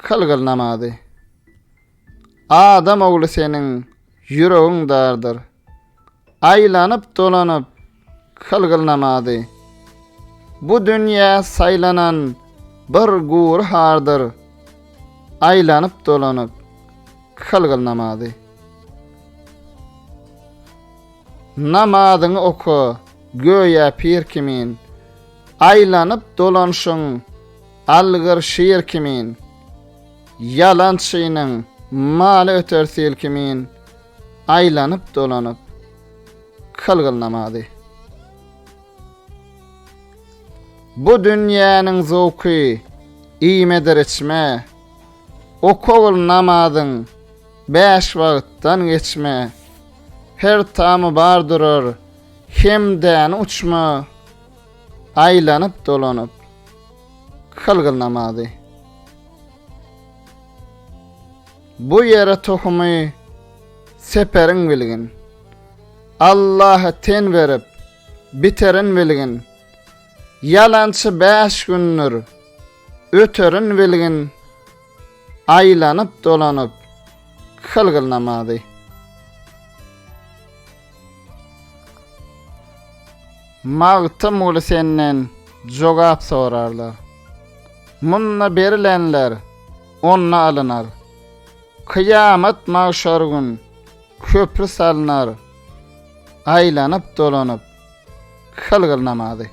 Kylgyl namazy. Adam ogly seniň ýüregiň dardyr. Aýlanyp dolanyp kylgyl namazy. Bu dünýä saýlanan bir gury hardyr. Aýlanyp dolanyp kylgyl namazy. Namazyňy oka göýä pir kimin. Aýlanyp dolanşyň algyr şir kimin. Ýalançynyň maly öter sil kimin, Aýlanyp-dolanyp, kylgyl namazy. Bu dünýäniň zowky iýmedir içme, Okagyl namazyň bäş wagtdan geçme, Her tamy bar durar hemdäni uçma, Aýlanyp-dolanyp, kylgyl namazy. Bu ýere tohumy seperiň bilgin. Allaha ten berip, biterin bilgin. Ýalançy bäş gündür, öterin bilgin. Aýlanyp-dolanyp, kylgyl namazy. Magtymguly senden jogap sorarlar. Munda berilenler onda alynar. Kyýamat magşar gün köpri salynar. Aýlanyp-dolanyp kylgyl namazy.